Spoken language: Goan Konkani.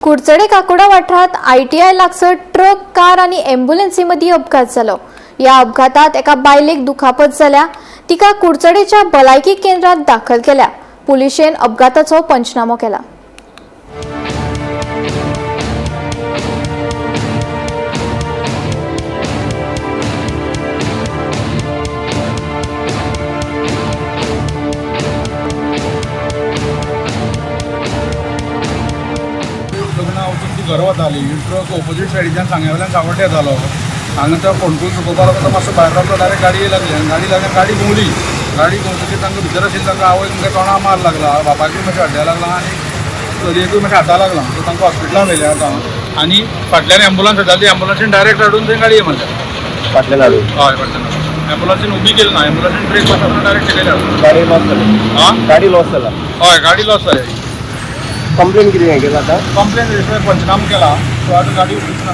कुडचडे काकोडा वाठारांत आयटीआय लागसर ट्रक, कार आनी एम्ब्युलन्सी मदीं अपघात जालो. ह्या अपघातात एका बायलेक दुखापत जाल्या. तिका कुडचडेच्या भलायकी केंद्रात दाखल केल्या. पुलिशेन अपघाताचो पंचनामो केला. लग्नां वचून ती घरा वताली. ट्रक ऑपोजीट सायडीच्यान सांग्या वयल्यान सावड्डे येतालो. हांगा तो फोंडकूल चुकोवपा लागलो, तो मातसो भायर रावलो. डायरेक्ट गाडये लागली आनी गाडी लागली, गाडी घुंवली. गाडी घुंवतकीर तांकां भितर आशिल्लें तांकां आवयक मागीर तोंडा मार लागला, बापायकूय मातशें हड्ड्या लागला आनी चलयेकूय मातशें हाता लागला. सो तांकां हॉस्पिटलान व्हेलें आतां आनी फाटल्यान एम्बुलन्स येताली. ती एम्बुलन्सीन डायरेक्ट हाडून थंय गाडये मारल्या. फाटल्यान हाडून? हय, फाटल्यान एम्बुलन्सीन उबी केली ना, एम्बुलन्सीन ब्रेक मारता डायरेक्ट सकयल हाडून. गाडी लॉस जाली? आं? गाडी लॉस जाला? हय, गाडी लॉस जाली. कंप्लेन कितें हें केला आतां? कंप्लेन रजिस्टर, पंचनामा केला. सो आतां गाडी उबीच ना.